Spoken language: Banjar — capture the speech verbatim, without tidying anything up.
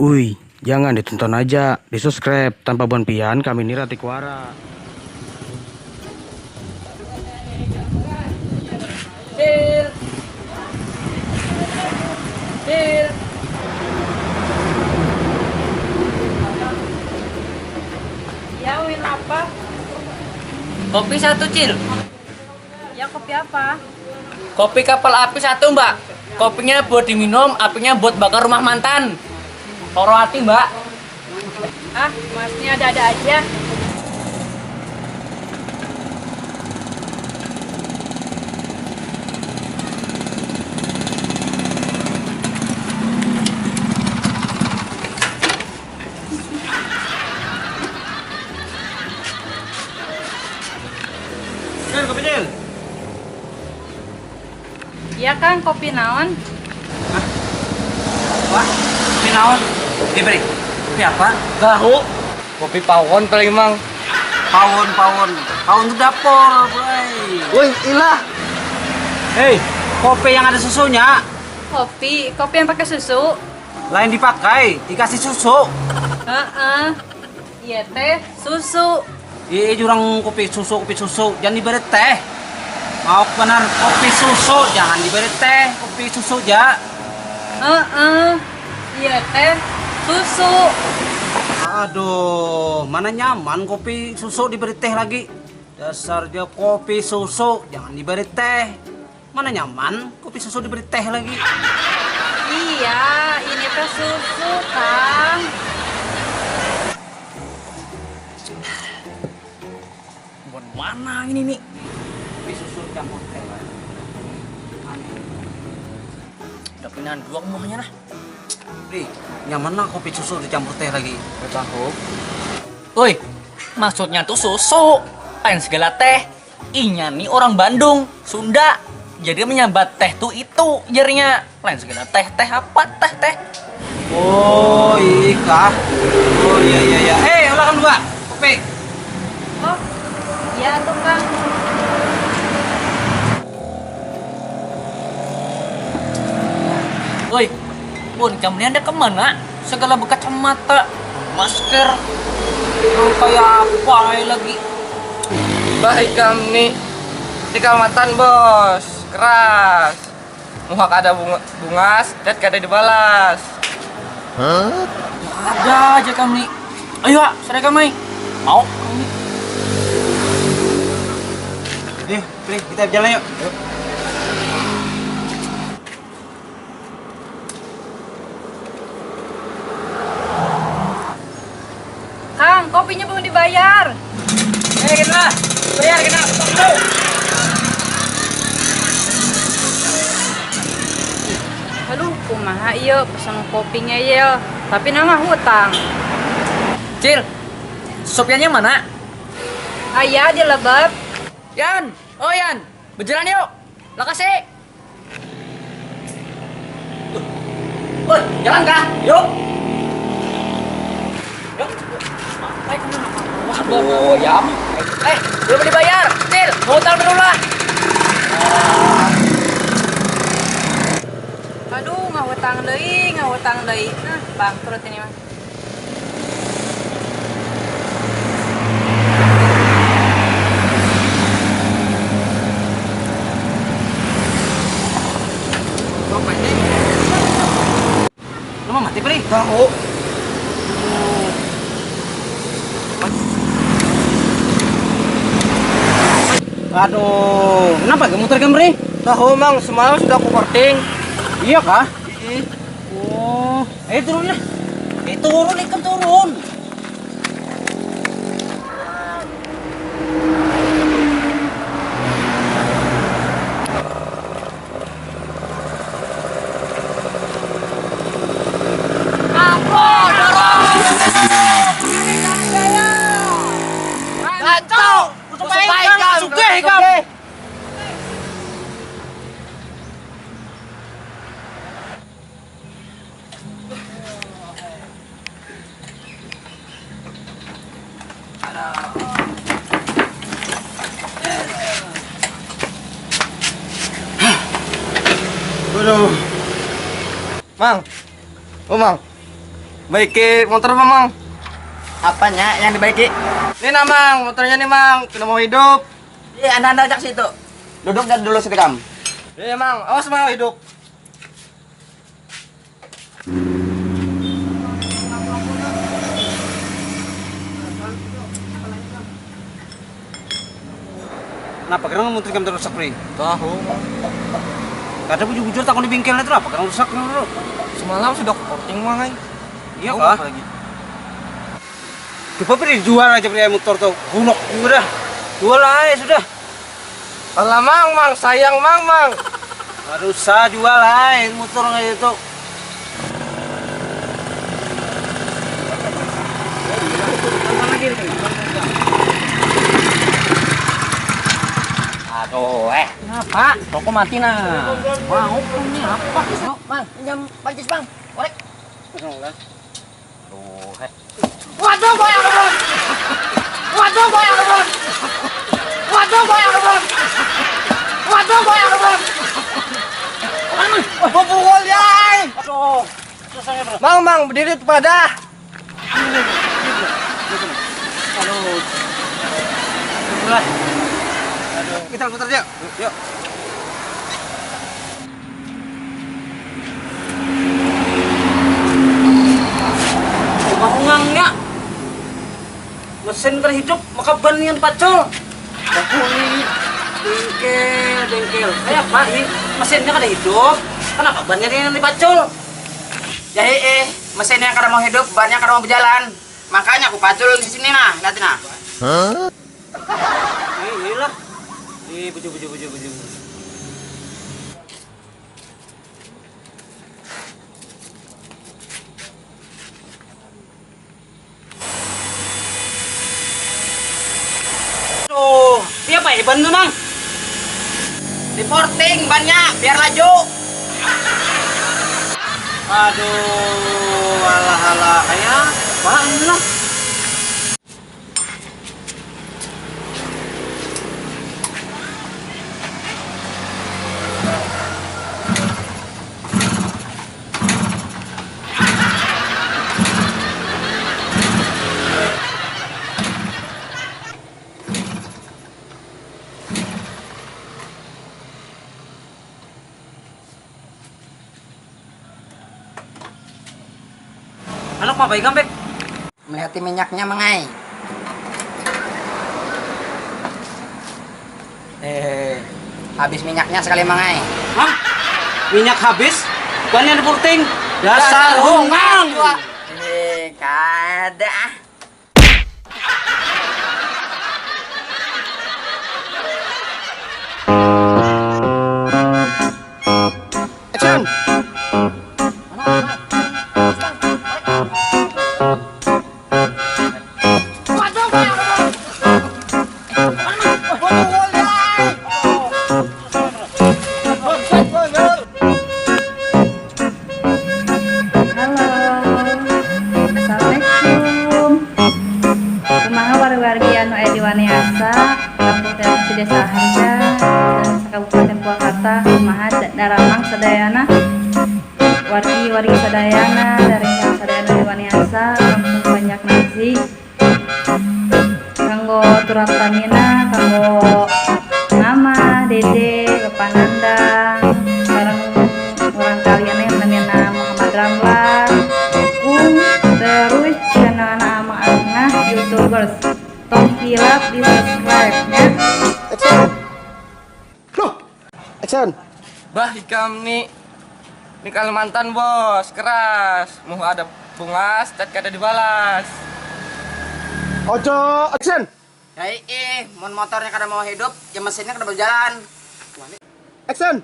Ui, jangan ditonton aja, di subscribe, tanpa buan pian kami ni ratik wara. Cil. Cil. Ya, win apa? Kopi satu, Cil. Ya, kopi apa? Kopi kapal api satu, Mbak. Kopinya buat diminum, apinya buat bakar rumah mantan. Loro hati, Mbak. Ah, masnya ada-ada aja. Cil, kopi, Cil. Iya, Kang, kopi naon? Hah? Wah, kopi naon? Diberi. Kopi apa? Tahu. Kopi pawon paling, Mang. Pawon, pawon. Pawon itu dapur, bray. Woi, ilah. Hei, kopi yang ada susunya. Kopi, kopi yang pakai susu. Lain dipakai, dikasih susu. Heeh. Iya, teh, susu. Ih, jurang kopi susu, kopi susu. Jangan diberi teh. Mauk benar, kopi susu, jangan diberi teh. Kopi susu ja. Heeh. Iya, teh, susu. Aduh, mana nyaman kopi susu diberi teh lagi. Dasar ja kopi susu, jangan diberi teh. Mana nyaman kopi susu diberi teh lagi. Iya, ini teh susu, Kang. Buat mana ini nih? Kopi susu campur teh. Udah pinahan dua muhanya lah. Ri, nyaman lah kopi susu dicampur teh lagi. Tahu. Woi, maksudnya tuh susu, lain segala teh. Inya nih orang Bandung, Sunda. Jadi menyambat teh tuh itu jarinya. Lain segala teh, teh apa? Teh, teh. Oh, iya kah? Oh, iya, iya, iya. Eh, ulakan dua. Kopi. Oh, iya tuh, Kang. Woi, Bun, kamu ni anda kemana? Segala bekacamata, masker, kayak apa lagi? Baik kami di Kalimantan, Bos. Keras. Muha kada bunga-, bungas, chat kada dibalas. Hah? Ada aja kami. Ayo, ah, seragam ai. Mau kami. Eh, Pri, kita jalan yuk. Yuk. Kang, kopinya belum dibayar. Eh, kena. Bayar, kena. Potong dulu. Aduh, kumaha iya pesan kopinya iya. Tapi nang hutang. Cil, sopirnya mana? Ayah di lebab. Yan, oh Yan, berjalan yuk. Lokasi. Woi, jalan kah? Yuk. Yuk. Sampai kemana? Wah, oh, ya. Eh, belum dibayar. Cil, mau utang dulu lah. Aduh, ngahutang deui, ngahutang deui. Nah, bangkrut ini mah. Lu mau mati, Pri? Tahu. Aduh, kenapa gak muter, Pri? Tahu, Mang, semalam sudah aku korting. Iya kah? Ih. Oh, ayo turun lah. Eh, turun, ikam turun. Sugih ikam. Aduh. Mang. Oh, Mang. Baiki motor apa, Mang? Apanya yang dibaiki? Ini nah, Mang, motornya nih, Mang. Kena mau hidup. Iya, anda-anda ajak situ. Duduk dan dulu situ, kam. Iya, Mang. Awas, Mang, hidup. Kenapa gerang muntri kam terusak, Pri? Tahu. Kada bujur-bujur takon di bengkel itu apa gerang rusak dulu. Semalam sudah korting, Mang, ai. Iya kah? Lagi. Coba, Pri, jual aja, Pri, motor tuh. Gunok juga dah. Jual aja sudah. Alah, Mang, Mang, sayang, Mang, Mang. Aduh, sa jual aja motor kayak itu. Aduh, eh. Kenapa? Toko mati nah. Mau ini apa? Bang, pinjam pancis, Bang. Korek. Tuh, eh. Waduh, goyang, Bang. Waduh, goyang, Bang. Waduh, goyang, Bang. Waduh, goyang, Bang. Bebungul ya, ai. Aduh. Susahnya, Bro. Mang, Mang, berdiri tuh pada. Aduh. Aduh. Kita putar dia. Yuk. Coba ungangnya. Mesin kada hidup, maka ban yang pacul. Bakuni. Bengkel, bengkel. Kayak apa ini? Mesinnya kada hidup. Kenapa bannya yang dipacul? Ya, eh, eh. Mesinnya kada mau hidup, bannya kada mau berjalan. Makanya aku pacul di sini nah, lihat nah. Hah? Ini, inilah. Ini buju, buju, buju, buju. Tuh, siapa ya ban tuh, Nang? Di porting bannya, biar laju. Aduh, alah, alah, kayak apaan lah? Anak apa ikam, Bek? Melihati minyaknya, Mangai. Eh, habis minyaknya sekali, Mangai. Hah? Minyak habis? Bannya di purting. Dasar hungang. Eh, kada. Action. Halo. Assalamualaikum. Kumaha wargi-wargi anu aya di Waniasa, kampung Tianusi, Desa Harja, dan sakabupaten Purwakarta, kumaha da-, daramang sadayana, wargi-wargi sadayana, daring sadayana di Waniasa, kampung Banyak Nasi. Kanggo turak tamina, kanggo mama, dede, bapa nandang, sareng urang kalian yang namina Muhammad Ramlan, Kung, terus channelna Amang Angah, YouTubers. Tong hilap di subscribe nya. Action. Loh, action. Bah, ikam ni, ni Kalimantan, Bos, keras. Muha ada bungas, cat kada dibalas. Ojo, action. Ya, ih, mun motornya kada mau hidup, ya mesinnya kada berjalan. Action.